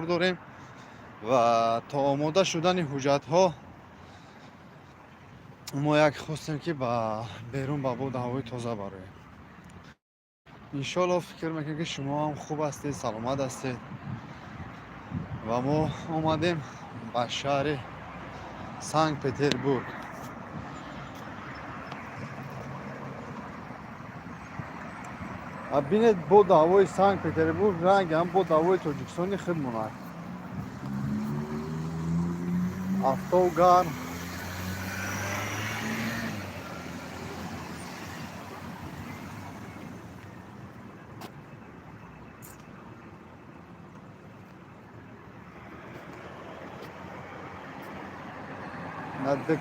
Дорем ва то омода шудани ҳуҷҷатҳо мо як хостем, ки ба берун, ба боду ҳавои тоза бароем. Иншоалло, фикр мекунем, ки шумо ҳам хуб ҳастед, саломат ҳастед. Ва мо омадем ба шаҳри Санкт Петербург. Бинед, боду ҳавои Санкт Петербург ранги ҳам боду ҳавои Тоҷикистони худ монад. Афтоб гарм.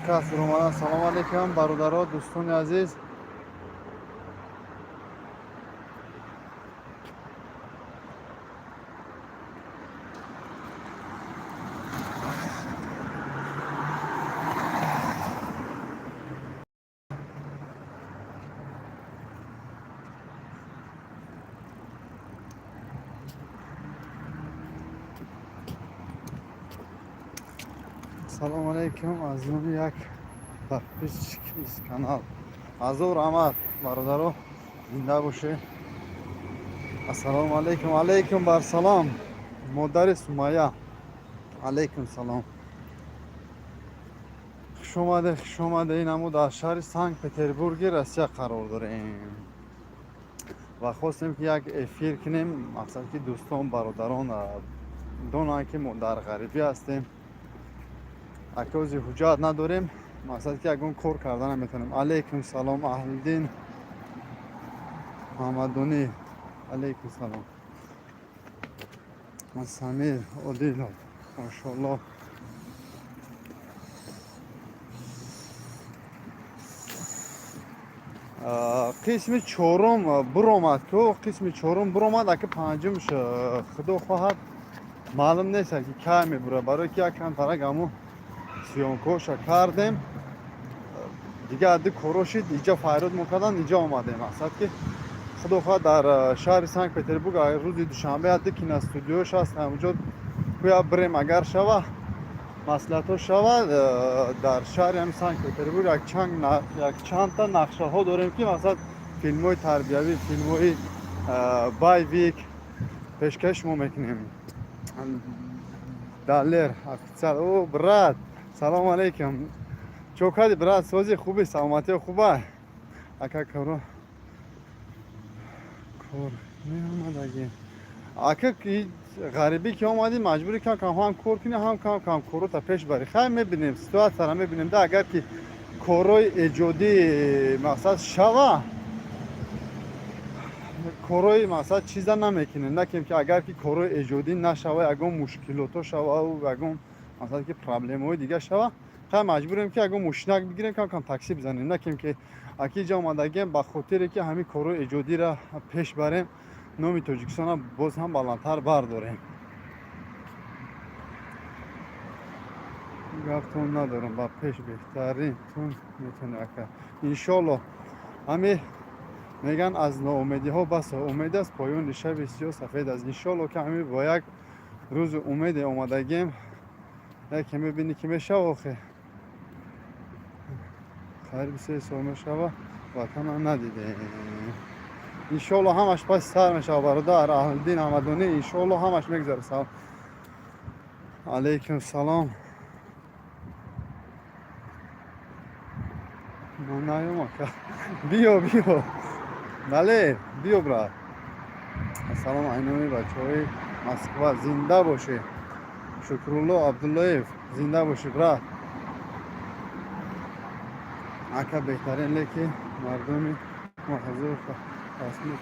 Кас омадан. Салом алейкум, бародаро, дӯстони азиз. Салом алейкум аз номи як подписчик из канал. Ҳазор раҳмат, бародаро, зинда бошед. Ассалому алейкум. Алейкум барсалом, модари Сумая, алейкум салом, хушомаде, хушомаде. Ин дар шаҳри Санкт Петербурги Россия қарор дорем ва хостем, ки як эфир кунем, мақсад, ки дӯстон, бародарон донанд, ки мо дар ғарибӣ ҳастем, акози ҳуҷҷат надорем, мақсад, ки ягон кор карда наметавонем. Алейкум салом, Аҳлиддин Муҳаммадонӣ, алейкум салом. Самир Одилов, машоалло. Қисми чорум буромад ку, қисми чорум буромад, ака. Панҷумш, худо хоҳад, маълум нест, ки кай мебурад, барое ки якам тарак аму съёмкоша кардем, дига адди коро шид, иҷа файрод мо кардан, иҷа омадем. Мақсад, ки худо хоҳад, дар шаҳри Санкт Петербург рӯзи душанбе адди киностудиёш ҳаст, ҳамуҷо кӯя бирем. Агар шава, маслиҳатҳо шава, дар шаҳри ҳами Санкт Петербург якчандта нақшаҳо дорем, ки мақсад, филмҳои тарбиявӣ, филмҳои боевик пешкаш шумо мекунем. Далер официал, о брат, салому алейкум, чо кади, брат? Сози, хуби, саломатиё хуба, ака? Коро кор меомадаги, ака. Ғарибӣ ки омадӣ, маҷбури кам кам ҳам кор кунӣ, ҳам кам кам корота пеш барӣ. Хай, мебинем, ситуатсияра мебинем да. Агар ки корҳои эҷодӣ, мақсад, шава, корҳои, мақсад, чиза намекунем, накунем, ки агар ки корҳои эҷодӣ нашава, ягон мушкилото шавау ягон, мақсад, ки проблемаҳои дига шава, хай, маҷбурем, ки ягон мошинак бигирем, кам кам такси бизанем. Накунем, ки аки иҷа омадагием ба хотире, ки ҳамин корҳои эҷодиро пеш барем, номи Тоҷикистонро боз ҳам баландтар бардорем. Гаптон надорам, ба пеш, беҳтарин тун метавонӣ, ака, иншолло. Ҳами мегӯянд, аз ноумедиҳо бас умед аст, поёни шаби сиёҳ сафед аст. Иншолло, ки ҳами бо як рӯзи умеде омадагием, яке мебинӣ, ки мешава. Охе, қариби 3 сол мешава, ватана надидем. Иншолло, ҳамаш паси сар мешава, бародар Аҳлиддин Аҳмадонӣ, иншолло, ҳамаш мегузара. Алейкум салом. Ман наём, ака, биё, биё, бале, биё, брат. Ассалому айноми бачаҳои Москва, зинда бошед. Шукрулло Абдуллоев, зинда бошӣ, брат. Ака, беҳтарин, леки мардуми мо ҳазор тасмир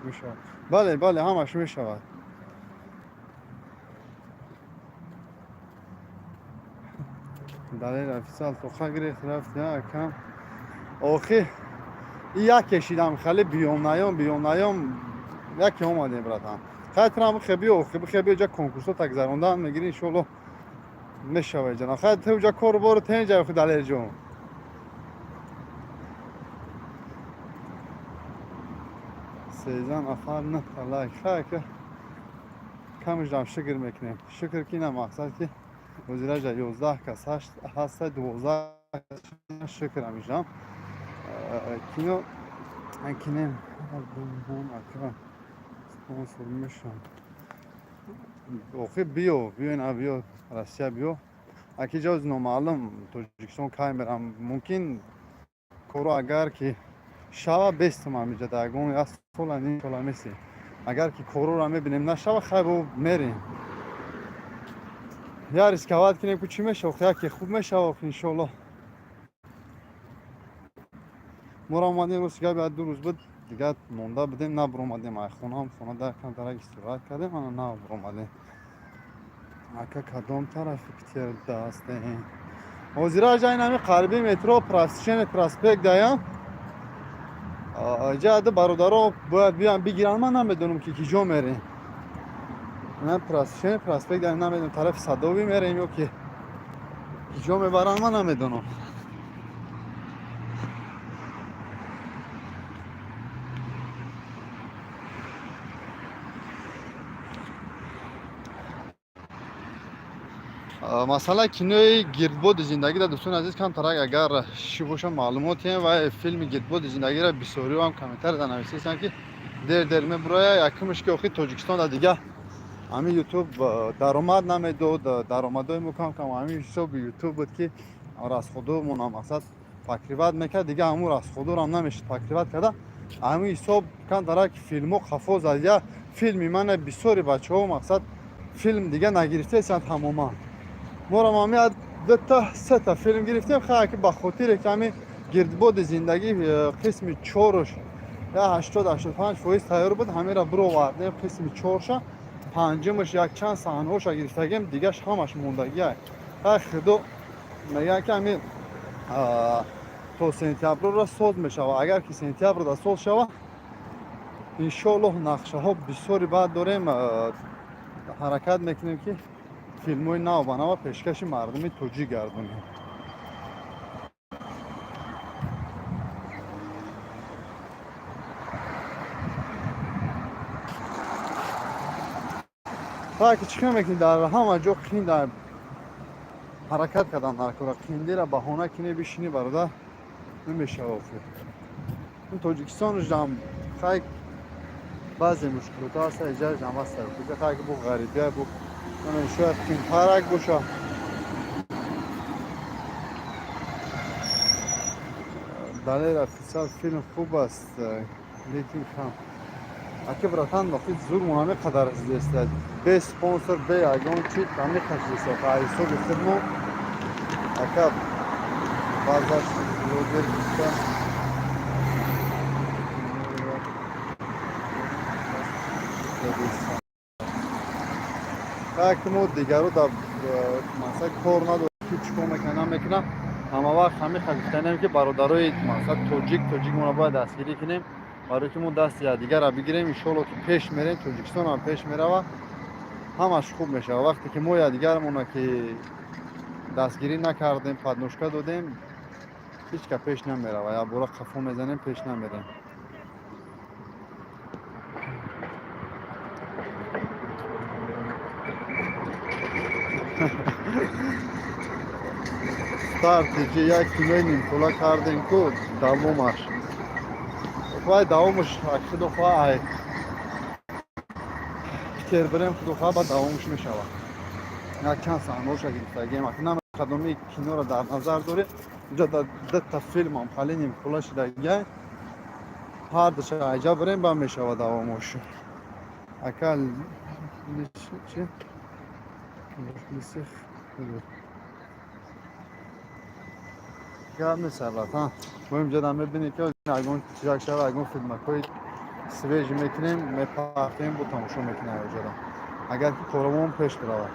мешавад. Бале, бале, ҳамаш мешавад. Далел официал, тоқа гирифт, рафти, акам. Охи як кешидам, хеле биём наём, биём наём, яке омадем, братан. Хай, трам бихе, биё, охи, бихе, биё, ҷа конкурсо так гузарондан мегири, иншоалло, мешава ҷана. Хай, ту ҷа кору бору тенҷа, охи, Далерҷон. 13 нафар на лайк. Хай, ка камишдам, шукр мекунем. Шукр ки на мақсад ки ҳозираҷа 11 кас ҳаста, 12, шукр ҳамишам. Кино кинем ака, спонсор мешам. Охи, биё, биё, ина биё, Россия биё. Аки ҷоз номаълум, Тоҷикистон кай мерам. Мумкин коро агар ки шава, бестум ҳамиҷа да ягон як сола, ним сола месем. Агар ки корора мебинем нашава, хай, бо мерем. Я рисковать кинем, ку чӣ мешава, яке хуб мешава, иншолло. Моро омадем, рости гап, як 2 рӯз буд, дигар монда будем, набуромадем ай хонаам. Хона дар камтарак истироҳат кардем, ана набуромадем. Ака, кадом тарафи Питер ҳастем ҳозира? Ҷа инами қариби метро Просвещение проспект даям. Ҷа ду бародаро бояд биёям бигиранд, ман намедонам ки киҷо мерем. Просвещение проспект даям, намедонам, тарафи Садовый мерем ё ки киҷо мебаранд, ман намедонам. Масъалаи кинои «Гирдбоди зиндагӣ» да, дӯстони азиз, камтарак агар ши боша, маълумотем. Ва филми «Гирдбоди зиндагиро» бисёриҳоам комментария нависестанд, ки дер дер мебуроя. Якумш ки охи Тоҷикистон да дига ҳамин Ютуб даромад намедод. Даромадҳои мо кам кам ҳамин ҳисоби Ютуб буд, ки расходомона мақсад покрывать мекард. Дига ҳамун расходорам намешид покрывать карда. Ҳамин ҳисоб камтарак филмҳо қафо зад. Я филми мана бисёри бачаҳо мақсад филм дига нагирифтаестанд тамоман. Морам ҳами дута сета филм гирифтем. Хай, ки ба хотире ки ҳами «Гирдбоди зиндагӣ» қисми чоруш я 80-85% тайёр буд, ҳамира бировардем қисми чорша. Панҷумаш якчанд саҳнаҳоша гирифтагем, дигаш ҳамаш мондагиа. Хай, худо мегӯяд, ки ҳами то сентябрро соз мешава. Агар ки сентябрда соз шава, иншоаллоҳ, нақшаҳо бисёри баъд дорем. Ҳаракат мекунем, ки филмҳои нав ба нава пешкаши мардуми тоҷик гардонем. Ки чӣ кор мекунӣ? Дар ҳама ҷо қин дар ҳаракат кардан дар кора. Қиндира баҳона кине бишинӣ, бародар, намешава. Охир ин Тоҷикистонжам, хай, баъзе мушкилотҳо ҳаста, иҷажам ҳаста. Хай, бу ғарибия, бу шояд қинтарак боша. Далер офисар, филм хуб аст, лекин кам. Аки, братан, охи зурмон ҳаме қадар зист, бе спонсор, бе ягон чи ҳаме қадар зист, ҳисоби худмо, ака. Баъзаш блогер гуфта. Так мо дигаро дар мақсад кор надорем, ки чӣ кор мекунад, намекунад. Ҳама вақт ҳамин гуфтанем, ки бародарои мақсад тоҷик, тоҷикмонро бояд дастгирӣ кунем, барои ки мо дасти якдигарро бигирем, иншоалло, ки пеш мерем, Тоҷикистон ҳам пеш мерава, ҳамаш хуб мешавад. Вақте ки мо якдигармона ки дастгирӣ накардем, подножка додем, ҳеҷ ка пеш намерава. Якбора қафо мезанем, пеш намерем. Старти як кинои нимкула кардем ку, давомаш вай, давомаш, худо хоҳа, ай Питер бирем, худо хоҳа, ба давомаш мешавад. Якчанд саҳнаҳоша гирифтагием. Нам кадоми киноро дар назар дорем? Инҷа дата филмам хали нимкула шудагиай, ҳардуша айҷа бирем, ба мешавад давомош. Ака, чи гап нест, албатта. Мо инҷа мебинем, ки ягон чизак шава, ягон филмакҳои свежий мекунем, мепартем, бо тамошо мекунем аҷода, агар ки коромон пеш биравад.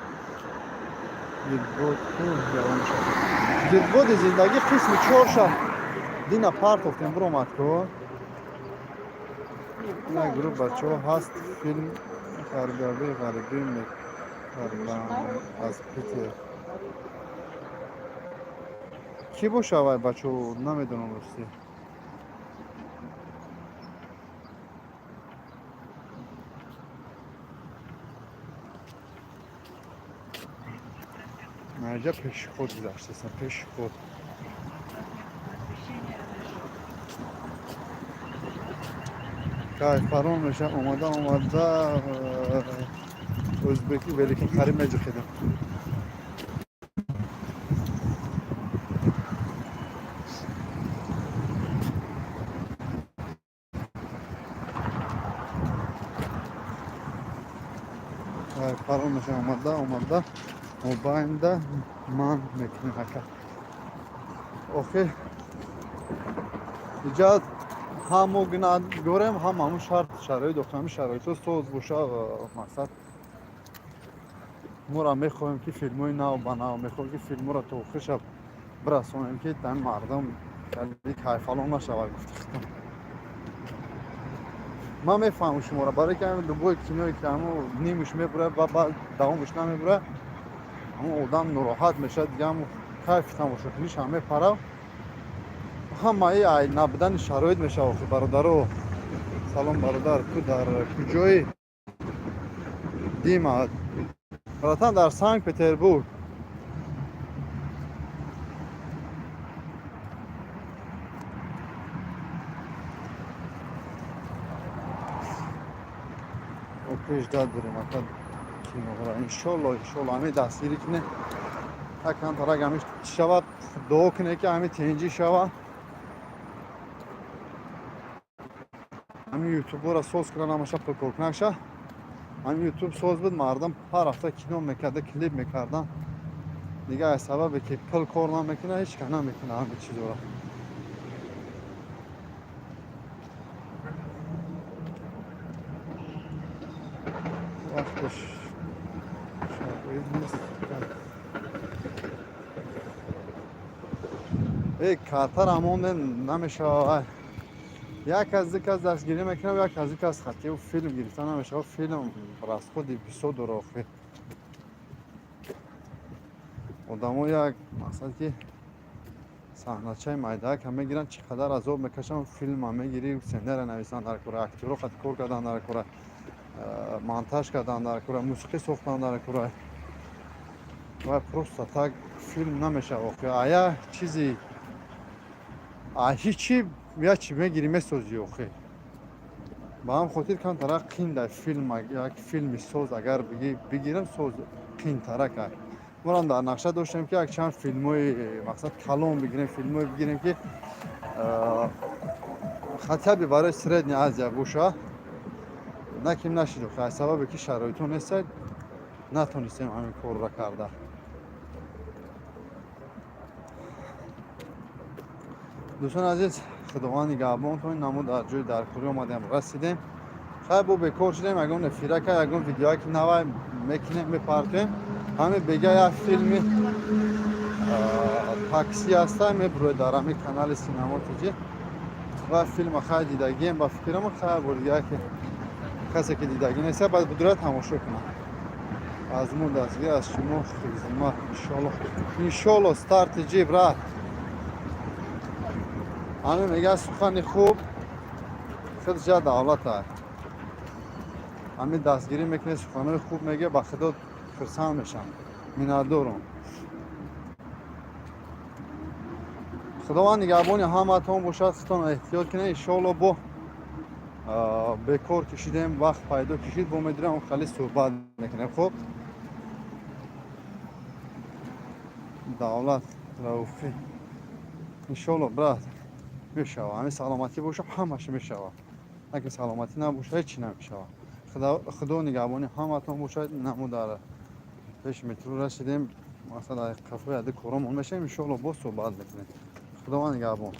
«Гирдбоди зиндагӣ» қисми чорша дина партофтем, биромад ко. Ина гурӯҳ бачаҳо ҳаст, филм ғарибави ғарибӣ мекардам аз Питер. Кӣ боша вай, бачаҳо, намедонам, ростӣ. Инҷа пешеход гузаштаистам, пешеход. Освещение разрешено. Кайфарон меша, омада омада ӯзбекӣ великин қариб меҷухидам. Кайфарон меша, омада омада мобайнда ман мекунем, ака. Охир иҷа ҳам мо гунаҳгорем, ҳам ҳамун шарт шароит охир ҳамин шароитҳо соз боша. Мақсад, моро мехоҳем, ки филмҳои нав ба нав мехоҳем, ки филмҳоро то охирша бирасонем, ки дар мардум хеле кайфалон нашавад. Гуфти худам, ман мефаҳмам шуморо, барои ки ҳамин любой киное ки ҳамун нимуш мебурад ва баъд давомаш намебурад, ҳамун одам нороҳат мешавад, дига ҳамун кайфи тамошокуниш ҳам мепарад. Ҳамаи ай набудани шароит мешавад охи. Бародаро, салом, бародар, ту дар куҷои? Дима, братан, дар Санкт Петербург. Пешдад дорем, ака, киноҳоро. Иншолло, иншолло, ҳамин дастгирӣ кунем, якам тарак ҳамин шавад. Дуо кунем, ки ҳамин тинҷӣ шавад, ҳамин ютубҳоро соз кунан, ҳамаша пулкоркунакша. Ҳамин ютуб соз буд, мардум ҳар ҳафта кино мекарда, клип мекардан. Дига аз сабабе ки пул кор намекунад, ҳеҷ кас намекунад ҳамин чизҳоро. Вақташ шароит нест. Э, картара мондем, намешавад. Як аз ду кас дастгирӣ мекунам, як аз ду кас хатиу филм гирифта намешавад. Филм расходи бисёр дора охир. Одамо як мақсад ки саҳначаи майдаака мегиранд, чӣ қадар азоб мекашанд. Филма мегирӣ, сценария нависанд дар кора, актёро қати кор кардан дар кора, монтаж кардан дар кора, мусиқӣ сохтан дар кора. Ва просто так филм намешавад охир. А як чизи, а ҳичи як чи мегирӣ, месозӣ охир. Ба ҳам хотир камтарак қинда филм. Як филми соз агар бигирам, соз қинтарак. Морам дар нақша доштем, ки якчанд филмҳои мақсад калон бигирем, филмҳое бигирем, ки хотя бы барои Средняя Азия боша. Наким нашид охир, аз сабабе ки шароитҳо нестад, натонистем ҳамин корро карда. Дӯстони азиз, Худованд нигаҳбонтон. Намо дар ҷои даркорӣ омадем, расидем. Хай, бо бекор шудем, ягон эфирака, ягон видеоаки навай мекунем, мепартоем. Ҳамин бега як филми такси ҳаста, мебуроед дар ҳамин канали Синамо ТЖ. Ва филма хай дидагием, ба фикрам. Хай, бор дига ки касе ки дидагӣ неста, баъд будурад тамошо кунад. Аз мо дастгир, аз шумо хизмат, иншолло, иншолло. Старти ҷи, брат. Ҳамин мегӯяд, сухани хуб худша давлат аст. Ҳамин дастгирӣ мекунед, суханои хуб мегӯяд, ба Худо хурсанд мешавам, миннатдорум. Худованд нигаҳбони ҳамаатон бошад. Худтон эҳтиёт кунед. Иншоалло, бо бекор кишидем, вақт пайдо кишид, бо медирам, хеле суҳбат мекунем. Хуб, Давлат Рауфӣ, иншоалло, брат, мешава. Ҳамин саломатӣ боша, ҳамаш мешава. Аки саломатӣ набоша, ҳеҷ чи намешава. Худо нигаҳбони ҳамаатон бошад. Намо дар пеши метро расидем, масалан, қафои ади коромон мешавем. Иншоалло, боз суҳбат мекунем. Худованд нигаҳбон.